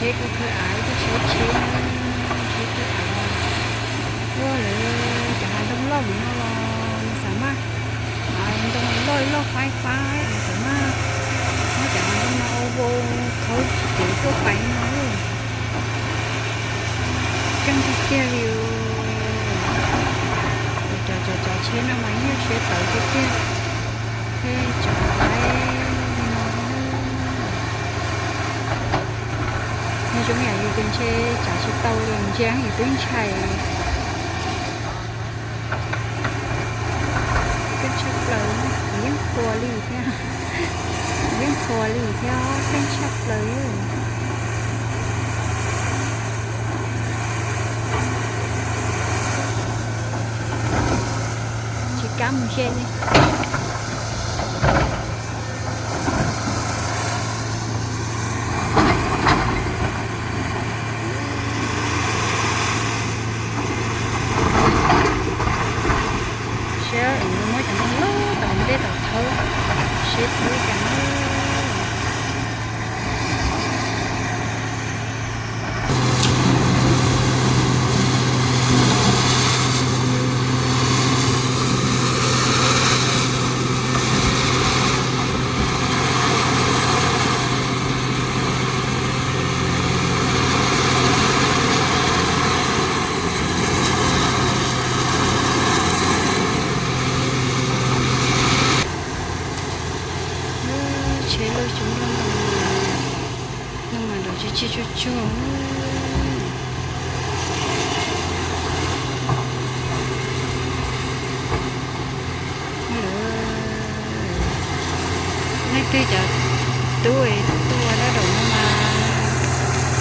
Kuv khawb av ib tug tsheb tsheb, tsheb khawb av. Ua lawv cov hav ntoo loj li no los nws xav mas, hav ntoo loj loj faib faib nws xav mas, muab cov hav ntoo no ua khawb cev tuaj pais no. Keej tiag tiag li. Cov, cov, cov tsheb no mas yeej siab tawv tiag tiag. Thiab tsav li no. Nyob zoo yam yus ces ntshe tsav tsis tau li, ntshe yus twb ntshai. Keej tshaj plaws, kuv yeej qhuas li thiab, kuv yeej qhuas li thiab, keej tshaj plaws. Tsis kam mus ze li. Saib, muab cov ntoo loj tom ntej tom thawb, seb thawb ib cas na. Tsheb loj tsheb ntoo no mas nrov tsis tsis tsuag tsuag. Lawv, leej twg cov tub es tuaj dab daum no mas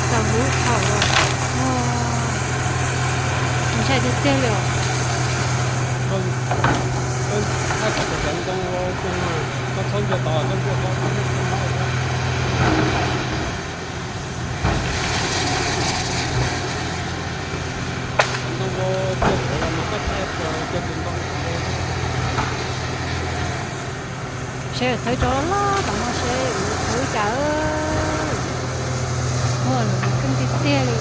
txaus hlub thaum ntshai tiag tiag li os. Seb thawb tso loj tom no seb thawb cas. Ua lawv keej tiag tiag li.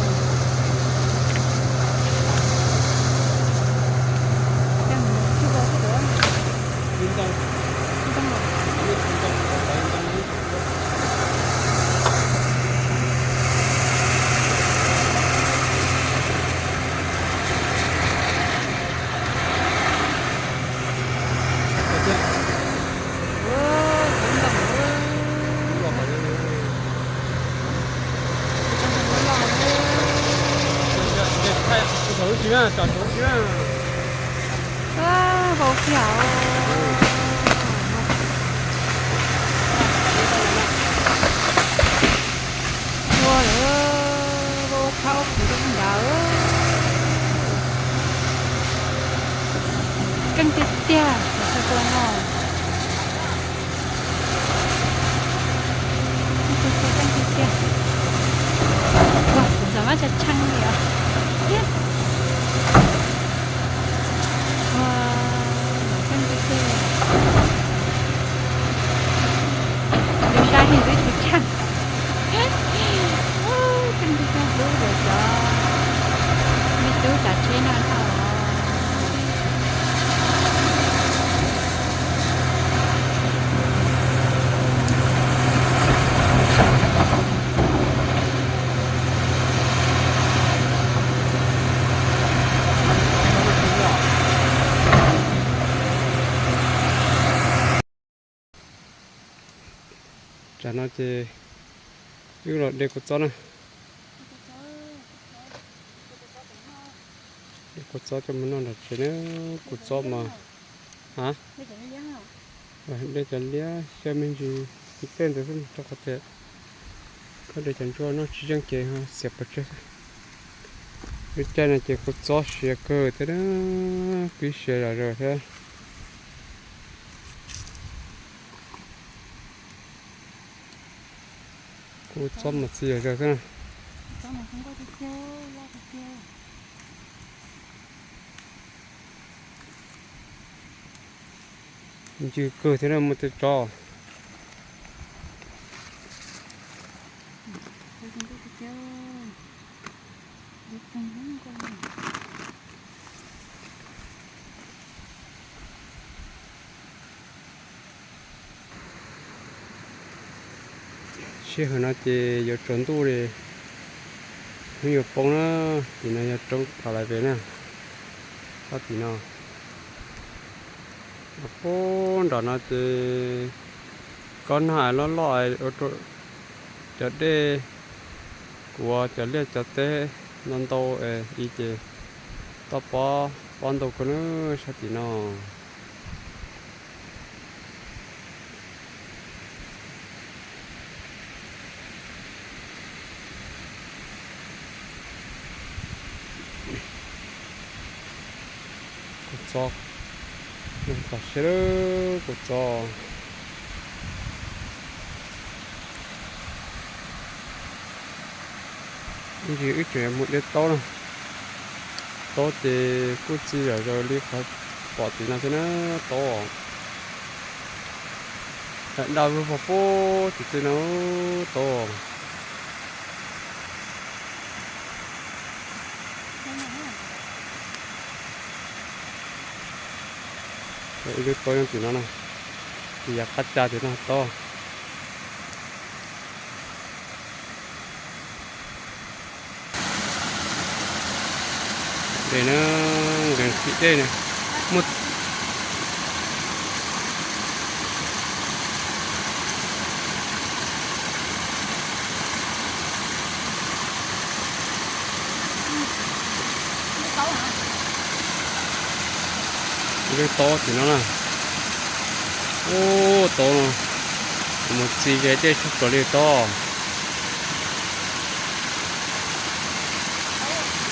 Vau kiag. Ua lawm, ua thaub kuv rau ntawd. Keej tiag tiag, cov tsheb tua no. Keej tiag tiag, keej tiag tiag. Ua, kuv ntxov mab tsa tshee li os. Ua, keej tiag tiag. Lub sab yeej twb tsis tshee. Keej tiag tiag, hlub cov, cov me tub cov tsheb no dhau. Tsam no ces wb los de kua txob na. De kua txob coj mus noj nram tsev na, kua txob mas. Ha? De cov liab xyaw me ntsis txej ntawd xwb rau qhov tias koj de cov ntsuab noj tsis yeej ces xiam pov tseg xwb. Lub caij no ces kua txob siav kawg thiab na, pib siav zom zaws thiab. Kua txob mas txi zom zaws xwb na. Ncw kawg thiab na, muaj tej tsob. Sij hawm no ces yuav tsaus ntuj li, hnub yuav poob na. Tim no yog roob Pha Lais Pes na, sab tim no. Puag nram no ces kob nag loj loj ua rau cov dej, kuav cov liaj cov teb ntau ntau i ces toj pob pob ntau kawg na sab tim no. Kuv txo, tom siab lawm kuv txo. Ib ntsis wb tseem yuav mus de taub no, taub ces kuj txi zom zaws li qhov pom tim no thiab na, taub. Daj vog vog puag tim tej no, taub. Ib lub taub nyob tim no na, tim yav qab cag tim no taub. Dej na, nqes fij dej na, muaj ib lub taub tim no na. Ub, taub no, mus txi ze dej tshaj plaws li taub.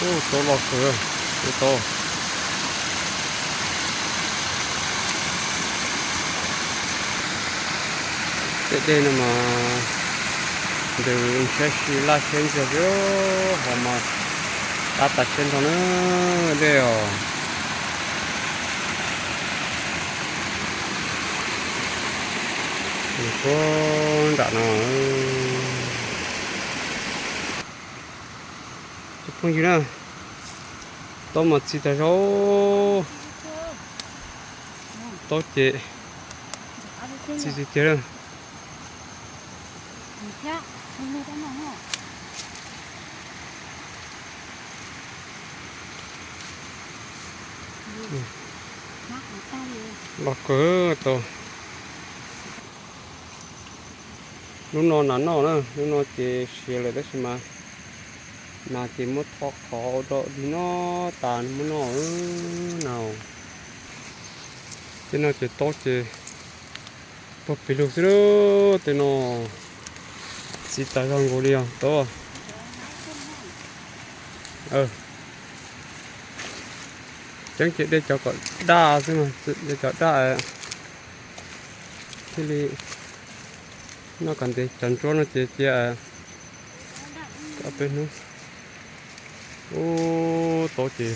Ub, taub loj kawg, ub taub. Tej dej no mas ntws siab si laj siab ntxiag xwb, ho mas qab tas siab nrho na dej os. Puag nram no, cov phooj ywg na, taub mas txi tag zog, taub ces txi tiag tiag na. Los kawg tau. Lub no nas noj na, lub no ces siav lawm tab sis mas nas ces muab tho qhov ua rau dig noj tas muab noj na. Tej no ces taub ces tuag pes lug xwb, tej no txi tas zog nkaus li os taub. Ceeb ces de cov kom daj xwb, de cov daj thiaj li noj kom ntev, cov ntsuab no ces cia ob peb hnub. Ub, taub ces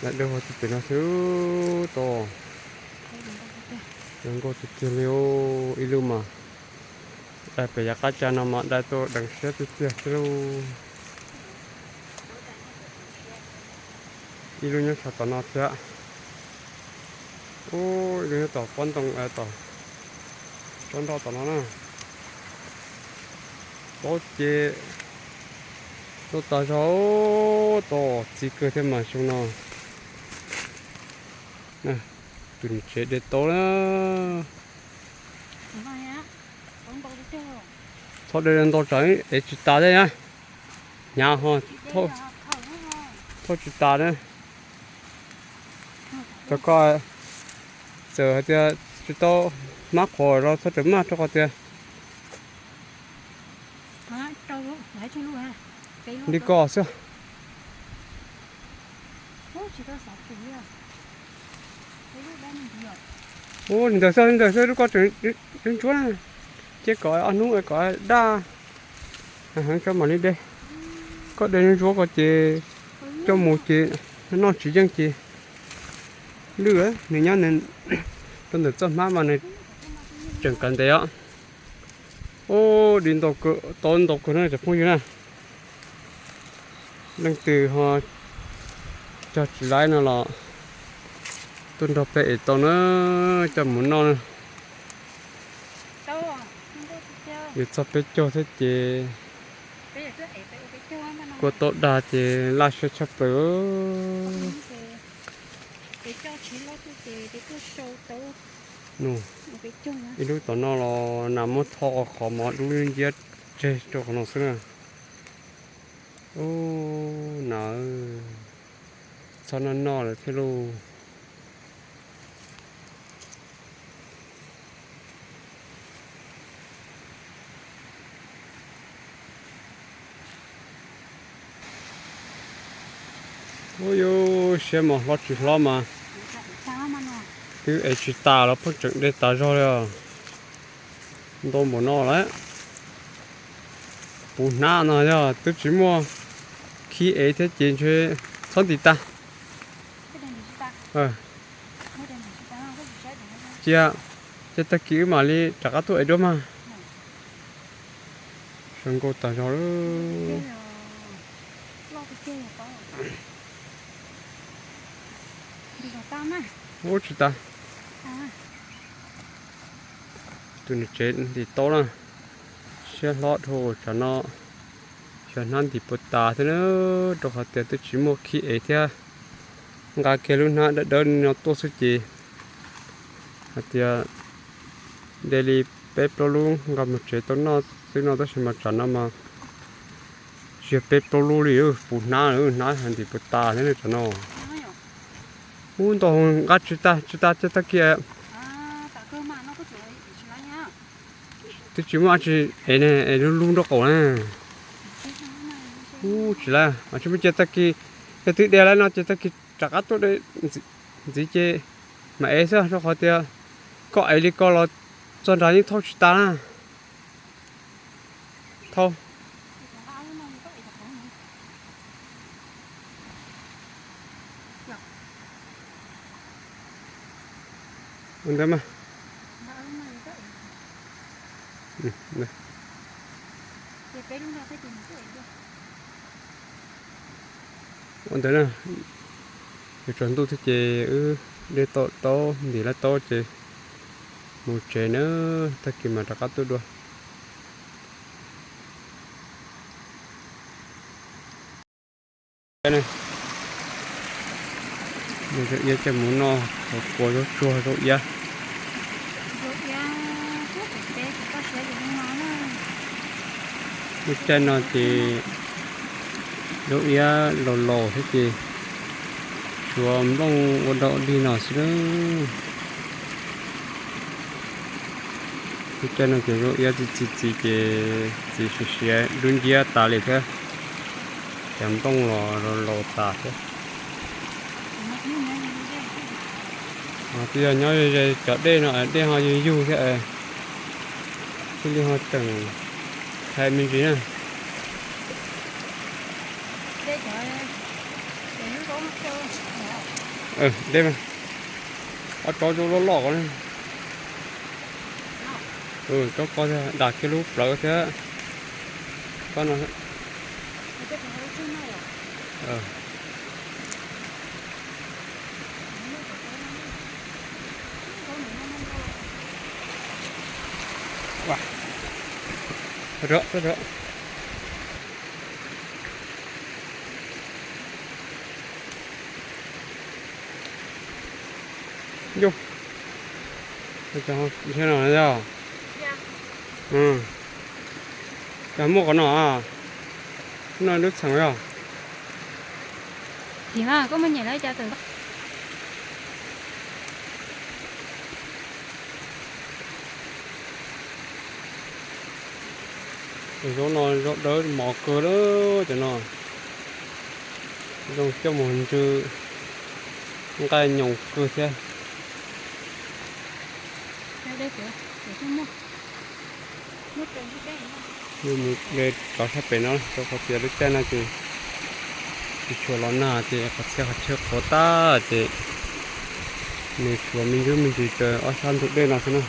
daj daj vog tiag tiag no xwb, taub. Zoo nkauj tiag tiag li, ib lub mas dai pem yav qab cag no mas dai tuaj deev siab tiag tiag xwb lauj. Ib lub nyob saum tom no thiab. Ub, ib lub nyob tom pob ntoo, tom tsob ntoo tom no na. Taub ces tuaj tas zog, taub txi kawg thiab mas xyoo no. Tus niam tsev de taub na. Txhob de ntau tsam es tsis tas thiab na. Hnyav ho thauj tsis tas na. Txog koj, txawm hais tias tsis tau hmab qhuav los txhob rawm maj rau qhov tias li ko xwb. Ub, li ntawd xwb, li ntawd xwb, lub ko tseem ntsuab ntsuab na. Cia kom ob hnub kom daj heev tso mam li de. Koj de ntsuab ko ces coj mus ces noj tsis yeej ces lwj, nws nyob rau ntawm txoj hmab mas nws tseem kav ntev os. Ub, di ntau kawg, taub ntau kawg na cov phooj ywg na. Leej twg ho cog tsis laib no los tuaj nrog peb ev tau na, coj mus noj na. Yuav txog peb caug thiab ces kua tau dag ces laj siab tshaj plaws. Ib lub tom no los nas muab tho qhov mov dub nciab tseg rau qhov no xwb na. Ub, nas, txhob noj noj lawm thiab lauj. Ub, yuav siab mos hlob tsis hlob mas twb ev tsis tas los pheej tseem de tas zog li os. Ntau npaum no lawm. Puv hnab no yog twb tsis muaj khib ev thiab ces ntshe txhob ntim tas. Cia, cia tag kis wb mam li rov qab tuaj ev dua mas. Sawv nkaus tas zog lawm. Ub, tsis tas. Tus niam tsev ntim taub na, siab hlob dhau tsam no, xyov hnab ntim puas tas thiab na, rau qhov tias twb tsis muaj khib ev thiab. Nqa kiag lub hnab dawb dawb no tuaj xwb ces hais tias de li peb plaub lub nqa mus tsev tau noj xwb no tab sis mas tsam no mas tsis yog peb plaub lub li, puv hnab, hnab ntim puas tas thiab tsam no. Ub, ntau, nqa tsis tas, tsis tas, cia tag kis. Twb tsis muaj dab tsi ev ne, es lub lub nraub qaum na. Ub, tsis lawm, tsis muaj, cia tag kis, yog twb de lawm no ces tag kis rov qab tuaj de ntxiv ces mam ev xwb, rau qhov tias koj ev li ko los txog nrad yeej thauj tsis tas na. Thauj. Ua ntawd mas. Ua ntawd na, yuav tsaus ntuj thiab ces wb de tau taub, ntim lawm taub ces mus tsev na, tag kis mam rov qab tuaj dua. Mus zov iav coj mus noj, qhov kua zaub tsuag zaub iav. Lub caij no ces zaub iav laus laus thiab ces tshuav nplooj ua dog dig no xwb na. Lub caij no ces zaub iav txi txi txiv ces txiv siav siav dub nciab tas li thiab, cov nplooj los laus tas thiab. Twb yog nyob ze cov dej no, dej ho yug yug thiab, thiaj li ho tseem ntshai me ntsis na. Dej, ob tsob zaub loj loj ko. Tsob ko, dam kiag lub plawv thiab. Ko no. Rov, rov. Yog, cas muaj qhov no, no lub txheem yog. Zaub no zaub dawb mos kawg lawm cov no. Zoo coj mus ntsw nqaij nyoos kawg thiab. Mus de rov sab pem no, rau qhov tias lub caij no ces tsis tshua los nag ces qhov txhia qhov chaw qhuav tag ces nws tshuav me ntsis me ntsis raws ob sab ntug dej no xwb na.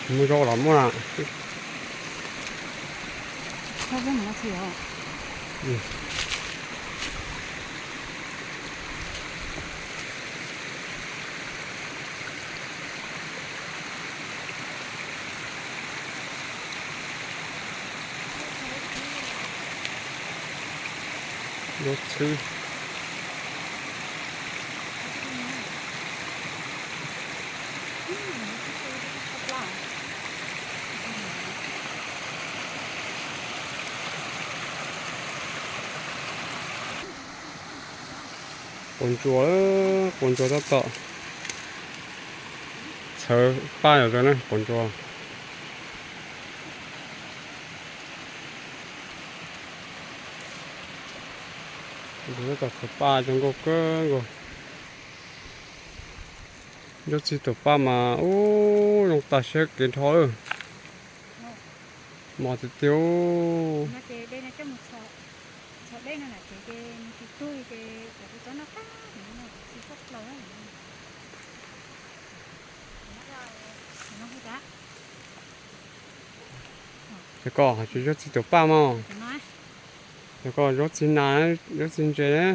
Mus zoo los muaj na. Zaub txhwb. Quav ntsuas, quav ntsuas tab tom txhawv paj zom zaws na, quav ntsuas. Quav ntsuas tab tom txhawv paj zoo nkauj kawg nkaus. Zaub txhwb tuam paj mas ub zoo tas siab kev nrho lawm. Mos tiag tiag. Yog koj hais tsis zaub txhwb tuam paj mog. Yog koj zaub txhwb nas, zaub txhwb ntses na.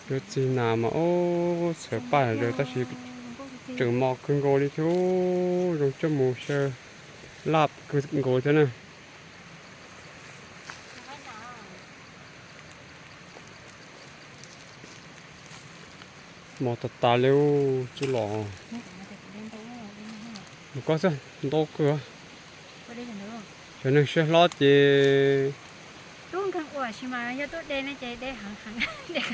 Zaub txhwb nas mas ub txhawv paj zom zaws tab sis tseem mos kawg nkaus li thiab, zoo coj mus xyaw laj kawg nkaus thiab na. Mos tas tas li ub tsuj los. Mus koj xwb ntau kawg. Cov neeg siab hlob ces tub nkeeg ua sis mas yog tuaj de no ces de heev heev,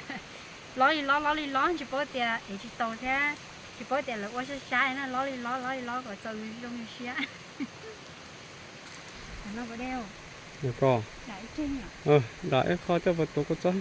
lob li lob, lob li lob, tsis paub tias ev tsis tau thiab, tsis paub tias lawv ua sab sab na, lob li lob, lob li lob kom txaus zoo siab. Yog koj dam ib qho coj pas tuav koj txob.